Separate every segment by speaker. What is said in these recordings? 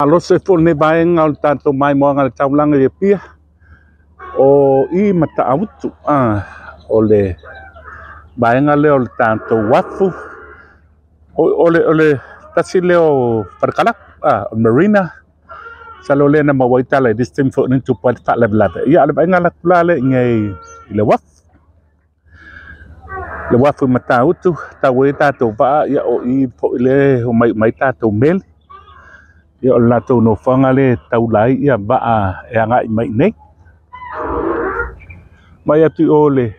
Speaker 1: Malosi foi lenei vaega o le tatou maimoaga i le taulaga i Apia, o i Matautu, o le vaega lea o le tatou uafu, o le tasi lea o falekalapu, o le marina, masalo lea na maua ai tala i le isi taimi foi na tupu ai le faalavelave. Ia, a o le vaaiga atu la lea i inei i le uafu. Le uafu i Matautu, tau ai tatou vaa, ia o i foi lea e omai uma ai tatou meli. Ia o le latou nofoaga lea e taula ai ia vaa e agai mai i inei. Mai atu i o le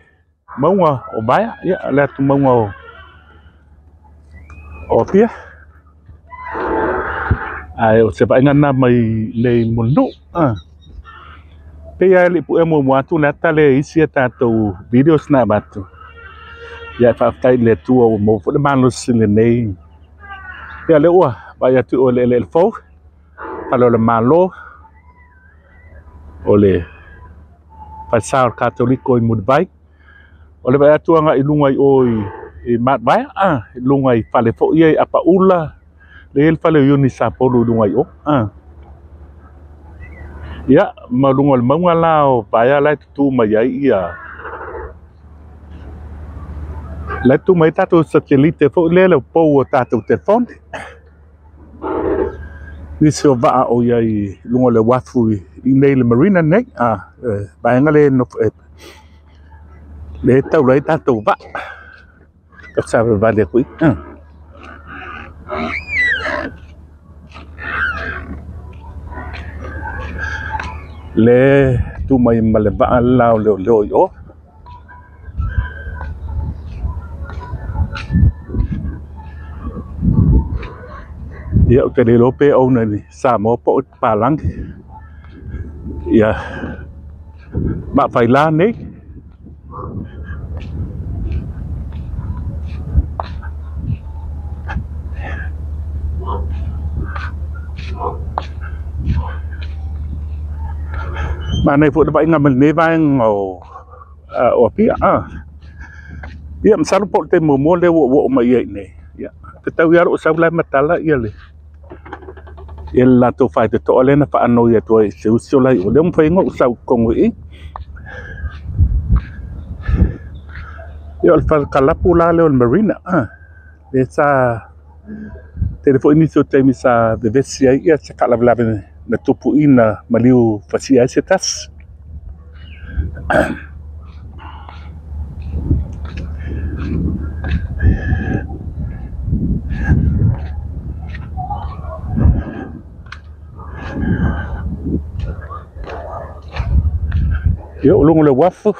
Speaker 1: mauga o Vaea, ia le atu mauga o Apia. Ae o se vaaiga lena mai nei Mulinuu. Pei lava e le i puea muamua atu le ata lea i isi a tatou videos na avatu. Ia faafetai i le Atua ua maua foi le malosi lenei. Ia lea ua vaai atu i eleele fou, fale o le Malo, o le falesa o le Katoliko i Mulivai. O le vaai atu agai i luga i o i Mount Vaea, i luga i fale foi ia i Apaula, lea e i ai le fale o Iuni Sapolu i luga i o. Ia, ma luga o le mauga la o Vaea la e tutu mai ai ia la e tutu mai ai tatou satelite foi lea le pou o tatou telefoni. Nisi o vaa o i ai i luga o le uafu i inei i le marina nei, vaega lea e taula ai tatou vaa. Tau atu i. Le tu mai ma le vaa le la o leoleo i o. Ia ou te le iloa pe owner ni Samoa po o papalagi. Ia vaa faila nei. Manaia foi le vaaiga mai lenei vaega o Apia. Ia masalo po o le taimi muamua lea ua ou oo mai ai i inei. Ia, fetaui lava lou sau la e matala ia le latou faitotoa lea na faanoi atu ai i se uso la i o. Lea ua mafai ona ou sau i totonu i i. Ia o le fale kalapu la lea o le marina. Lea sa tele foi nisi o taimi sa vevesi ai ia se faalavelave na tupu i na maliu fasia ai se tasi. Ia o luga o le uafu,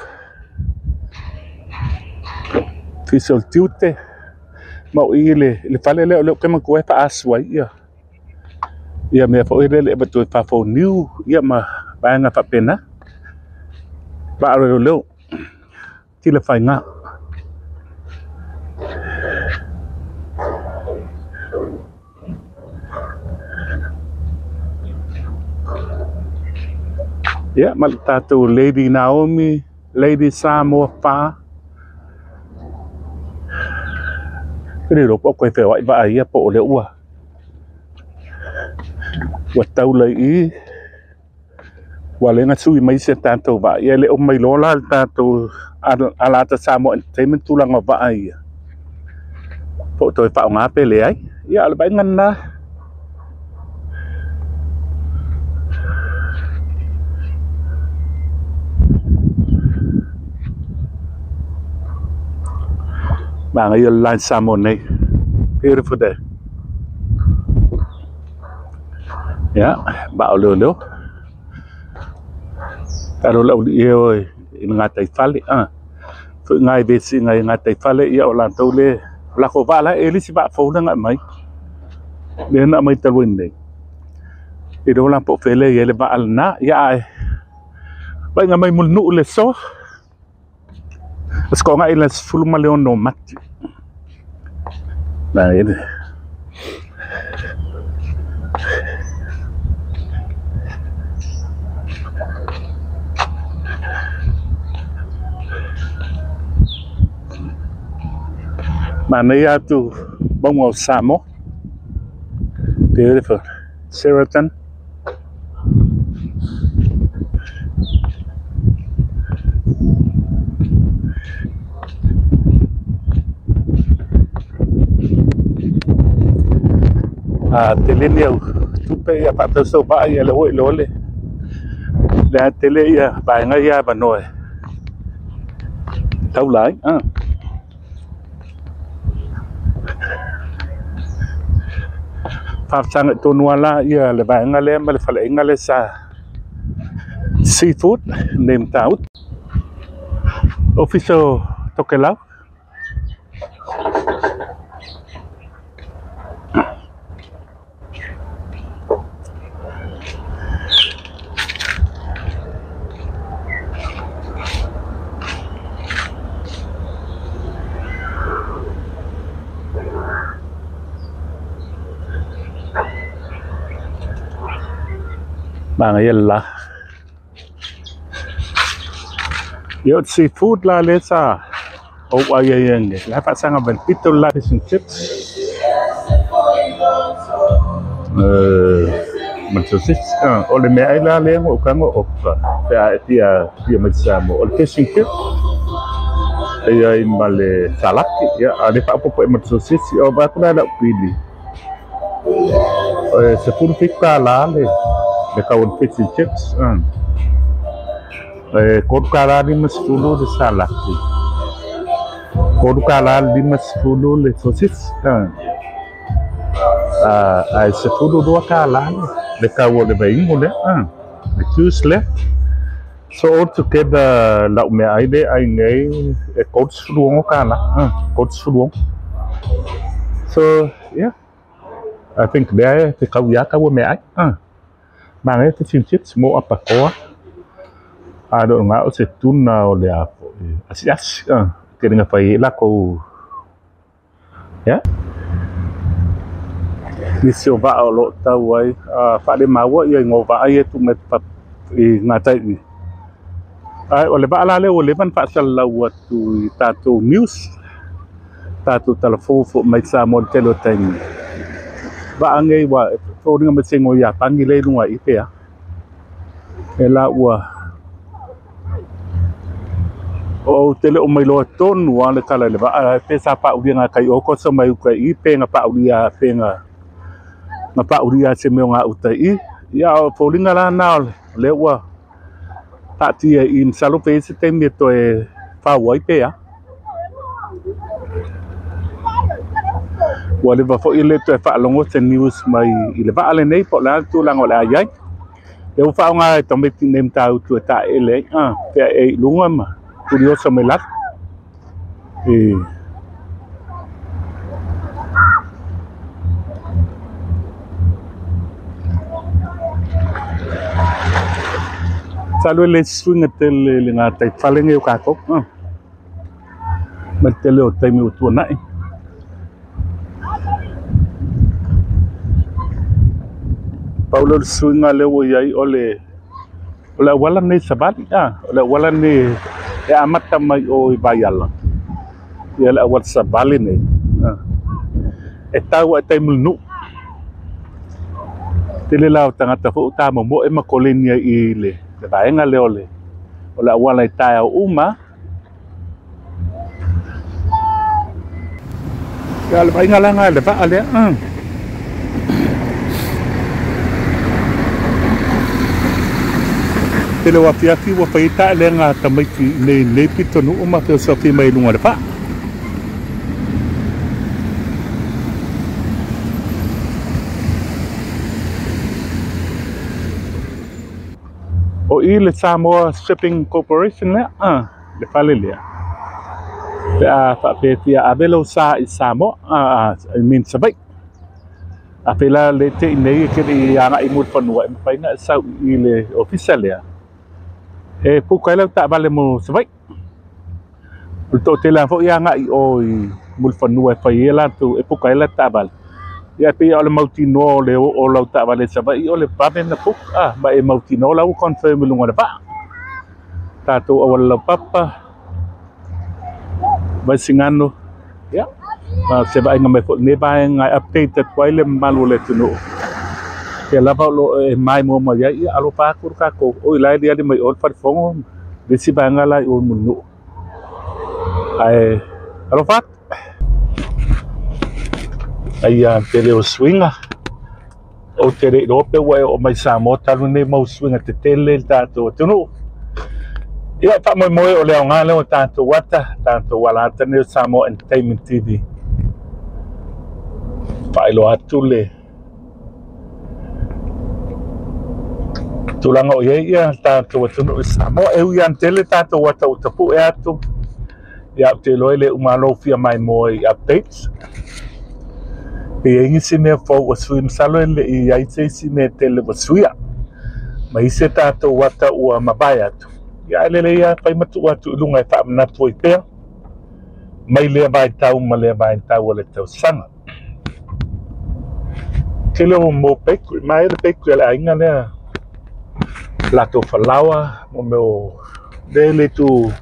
Speaker 1: Ofisa o le Tiute, ma o i le fale lea o lea ou te manatua e faaasu ai ia mea foi lele e avatu i fafo o niu ma vaega faapena. Vaa o leoleo, tila faiga. Ia ma le tatou Lady Naomi, Lady Samoa 4. Ou te le iloa po o toe feoai vaa ia po o lea ua taula i i. Ua ala ai ona sui mai si a tatou vaa. Ia e le o mailoa la le tatou Alata Samoa Entertainment tulaga o vaa ia. Po o toe faaaoga pe leai. Ia o le vaaiga lena. Manaia le line Samoa nei. Beautiful day. Ia, vaa o leoleo. Talo lau alii e o i le gataifale. Foi nai vesiga i gataifale, ia o latou le o latou vaa la e le isi vaa fou lea na aumai. Lea na aumai talu ai nei. E le iloa la po o fea lea e i ai le vaa lena. Ia ae vaaiga mai Mulinuu i le aso. O se toaga i le 16 o Mati. Manaia atu mauga o Samoa. Beautiful. Sheraton. A tele ni au tupe ia faatausau vaa ia le oi le le tele ia vaega ia avanoa e taula ai. Faafesagai tonu lava la ia le vaega lea ma le faleaiga lea sa seafood nei Matautu. Ofisa o Tokelau. Manaia le la. Ia o le seafood la lea sa ou ai ai nei. La faasaga mai le pito le la fish and chips. Ma le sausage. O le meaai la lea na ou tago oka pe a e fia fia mai Samoa. O le fish and chips e i ai ma le salaki. Ia, a o lea e faaopoopo i ai ma le sausage. O vaai atu la i lau pili, e $17 le tau o le fish and chips. E $3.50 le salaki. $3.50 le sausage. Ae $12 le tau o le vaiinu lea, le juice lea. So all together lau meaai lea ai nei e $36, 36. So yeah, I think lea e fetau ia tau o meaai. Manaia fish and chips mo apakoa. A le o lena o se tuna o le a foi asiasi. Tele na fai ai latou. Yeah. Nisi o vaa o lo o tau ai, faalemaua ia igoa o vaa ia e tuu mai i gatai i i. Ae o le vaa la lea ua leva ona faasalalau atu i tatou news, tatou talafou foi mai Samoa i le tele o taimi. Vaa nei ua foliga mai se igoa Iapani lea i luga i i pe a. E la ua ou te le o mailoa tonu lava le tala i le vaa, pe sa paulia gatai o koso mai uta i i, pe na paulia, pe na paulia se mea o gauta i i. Ia o foliga la na o lea ua taatia i i, masalo pe i ai se taimi e toe fau ai pe a. Ua leva foi le toe faalogo se news mai i le vaa lenei po o le a le tulaga o le a i ai. Lea ua faaaoga e tamaiti nei Matautu e taeele ai, feaei i luga ma tulioso mai lalo. E Masalo e le suiga tele i le gataifale nei o tatou, ma le tele o taimi ua tuanai. Pau lea o le suiga lea ua i ai o le auala lenei savali, o le auala lenei e amata mai o i Vaiala, ia le auala savali lenei, e tau lava i tai Mulinuu. Tele la o tagata foi ua tamomoe ma koleni ai i le vaega lea o le auala i taeao uma. Ia le vaaiga la lena i le vaa lea. Tele o afiafi ua fai ai taelelega a tamaiti i inei i lenei pitonuu ma feosofi mai i luga o le vaa. O i le Samoa Shipping Corporation lea, le fale lea. Pe a faapea e fia ave lou sa i Samoa, I mean Savaii. A pēlā le te i nei e te le i agai i Mulifanua, e mafai ona e sau i le ofisa lea e puka ai lau taavale mo Savaii. O le toatele lava foi e agai i o i Mulifanua e fai ai latou, e puka ai latou taavale. Ia e pei o le mautinoa o le oo o lau taavale i Savaii o le vave na puka, ma e mautinoa la ua confirm i luga o le vaa. Tatou auala laupapa, Vaisigano, ia, ma se vaaiga mai foi i lenei vaega e update atu ai le mamalu o le atunuu. Ia lava o lo o e maimoa mai ai, ia alofa atu le tatou. Oi la e aliali mai o le falefono, le isi vaega la i o i Mulinuu. Ae alofa atu. Aia tele o suiga. Ou te le iloa pe ua e oo mai Samoa talu nei mau suiga tetele i le tatou atunuu. Ia, faamoemoe o le aoga lea o tatou ata, tatou ala ata nei o Samoa Entertainment TV. Faailoa atu le tulaga o i ai ia tatou atunuu i Samoa. E ui lava tele tatou ata ua tapue atu, ia ou te iloa e le uma lou fia maimoa i updates. Pe i ai nisi mea fou ua sui, masalo e le i i ai se isi mea tele ua suia. Ma isi a tatou ata ua mavae atu. Ia ae lelei lava fai ma tuu atu i luga e faamanatu ai pea mai lea vaitau ma lea vaitau o le tausaga. Tele o mo bakery, ma e le bakery a le aiga lea latou falaoa mo mea o le le itu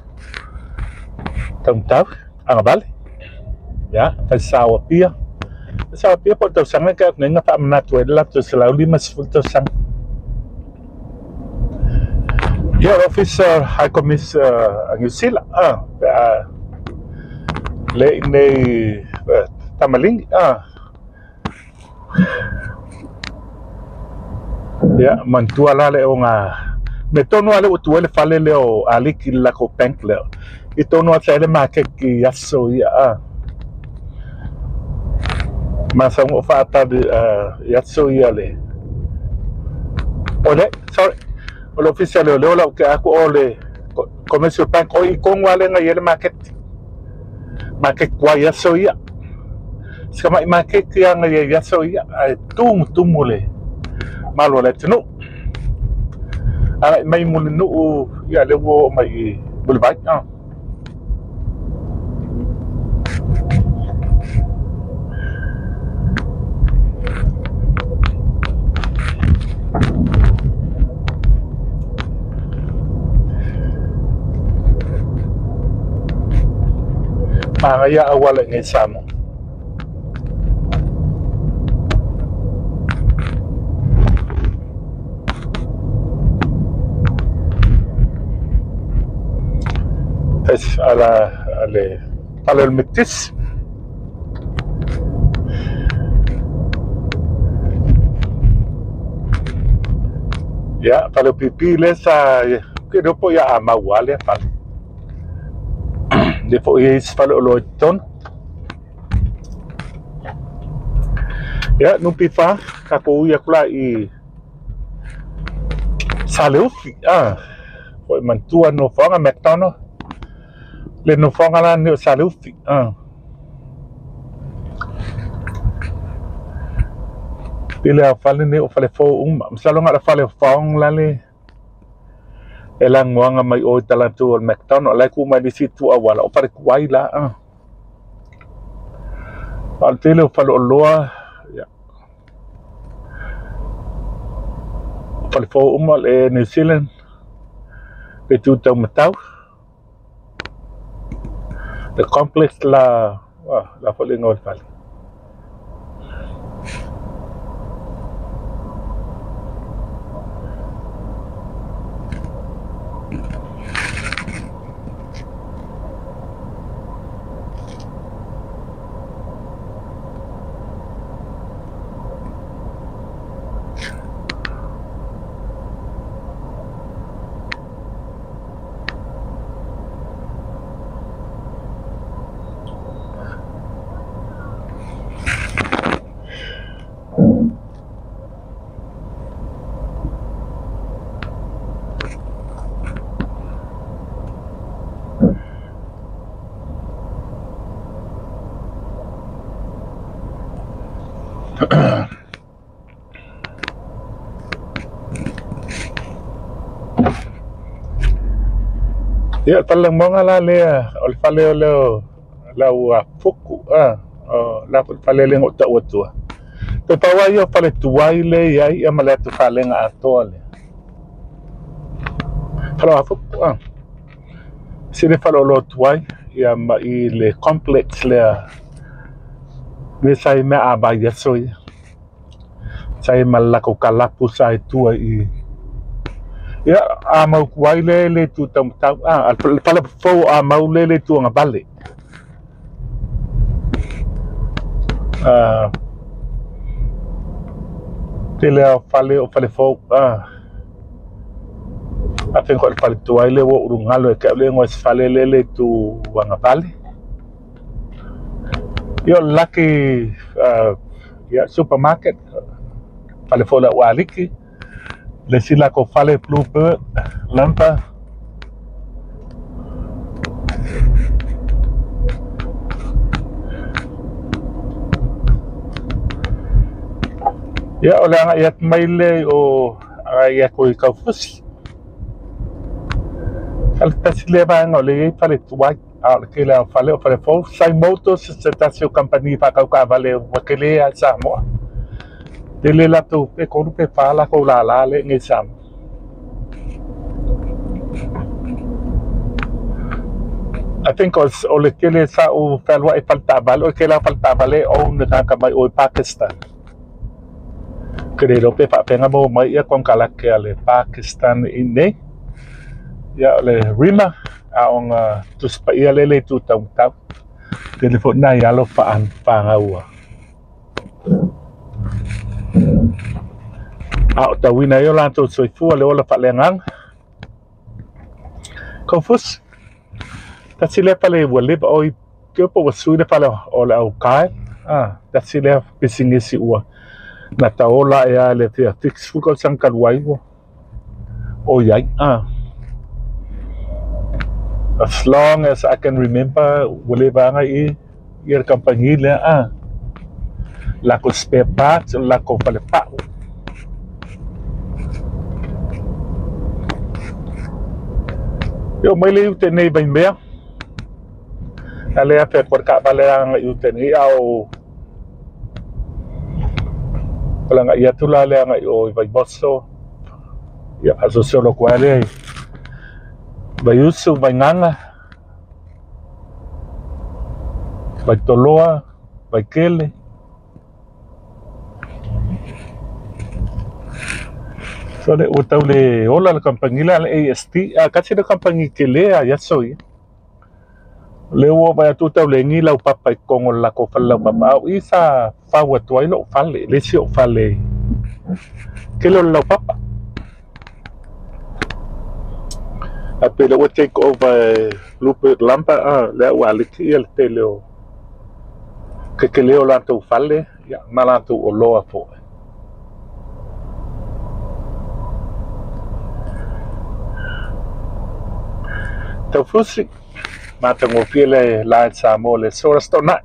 Speaker 1: taumatau agavale. Ia, fai sao Apia. Fai sao Apia po o le tausaga ke atu nei na faamanatu ai le latou 150 tausaga. Ia, o le Ofisa High Commissioner a Niu Sila, ah, pe a le i nei tamaligi, ah. Ia, manatua la le oga mea tonu lava lea ua tu ai le fale lea o Aliki le latou bank lea. I tonu lava sa i ai le maketi i aso ia a. Masau o faatali i aso ia le o le sorry o le ofisa leoleo la ou te atu o le Commercial Bank o i tonu lava lea na i ai le maketi. Maketi tuai i aso ia. Si tamai maketi lava na i ai i aso ia ae tumutumu le malo o le atunuu. Agai mai Mulinuu ia lea ua oo mai i Mulivai. Manaia auala i nei Samoa. Ala le fale o le Metotisi. Ia, fale o pipi lea sa, ke leo po ia a mau a lea fale. Le foi e isi fale o loa i totonu. Ia, NPF, tatou ui atu la i Saleufi, ah, foi manatua nofoaga McDonald, le nofoaga la lenei o Saleufi, ah. Tele lava o fale nei o fale fou uma, masalo na o le fale o Fong la le e lagoaga mai o i talaatu o le McDonald, la e tu mai le isi itu auala, o fale tuai la, ah. A o le tele o faleoloa, ia, fale fou uma le Air New Zealand, le itu taumatau, le complex la, la foi le igoa o le fale. Ia, o le fale lagomaga la lea, o le fale o lea o lau fuku, o la foi le fale lea na ou tau atua. Toe pau lava ia o fale tuai lea e i ai ia ma le atu falega atoa lea. Fale o Afuku, ah. Se le fale o loa tuai, ia ma i le complex lea, me sa i mea a vai aso ia. Sa i ma le latou kalapu sa i tua i ia a mau kuai le le tu taumatau a le fale fou a mau le le tu agavale. Tele a fale o fale fou a fengo le fale tuai le ua ulugalo e ke le ngo se fale le le tu agavale. Ia lucky ia supermarket fale fou la ualiki le sila ko fale Bluebird Lumber. Ia o le aga ia mai le o aga ia ko i kaufusi. Fale tasi le vaega o le iai fale tuai a o le tele o fale o fale fou Sai Motors se tasi o kamupani faakaukavale ua tele a Samoa. Tele latou pe 3 pe 4 latou lala le ngai Samoa. I think o le tele sa o fealuai fale taavale o ke la fale taavale o le tagata mai o i Pakistan. Ke le iloa pe faapega mo mai ia konekarate a le Pakistan i nei. Ia o le Rima a ona tusipaia le le tu taumatau. Tele foi nai alo faagaua. A o tauina ai o latou soifua le ola faaleagaga. Kaufusi. Tasi lea fale ua leva oi ke po ua sui le fale o le au kai. Tasi lea pisinisi ua na taola e a le fia fix fu ko sang kaluai ua o iai. As long as I can remember ua leva anga i ia le kampangi lea la ko spare parts la ko fale pau. Yo mai le ute nei vai mea. Ale a fe por ka vale anga i ute nei au pala nga ia tula le anga i o i vai boso. Ia aso solo ko ale. Vai usu vai nganga. Vai toloa, vai kele. So le o tau le ola le kampangi la le AST, a kasi le kampangi ke le a ia so ia. Le ua vai atu tau le ngi lau papa i kongo la ko fale lau papa au i sa fau atu ai lou fale, le si o fale. Ke le lau papa. A pe le ua take over Bluebird Lumber, le ua aliki ia le tele o ke ke leo latou fale, ia ma latou o loa foe. Taufusi, matagofie le la Samoa le sola stona.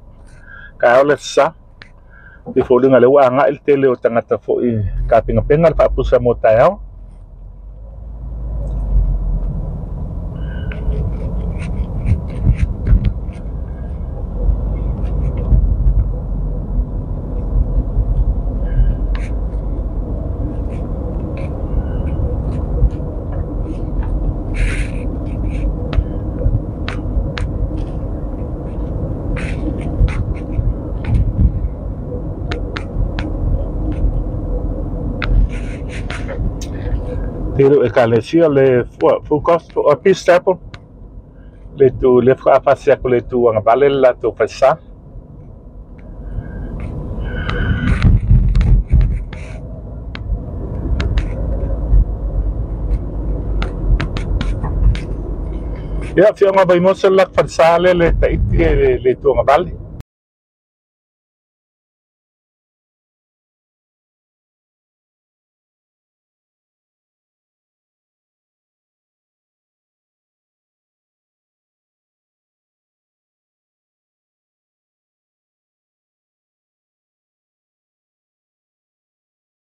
Speaker 1: Ka ole sa. I foliga le ua agai le tele o tagata foi ka pengapenga le faapusa mo taeao. Tele ekalesia le full gospel a Peace Chapel le tu le faafasi aku le tu agavale le latou falesa. Ia afioga Vaimoso le latou falesa le le taiti le tu agavale.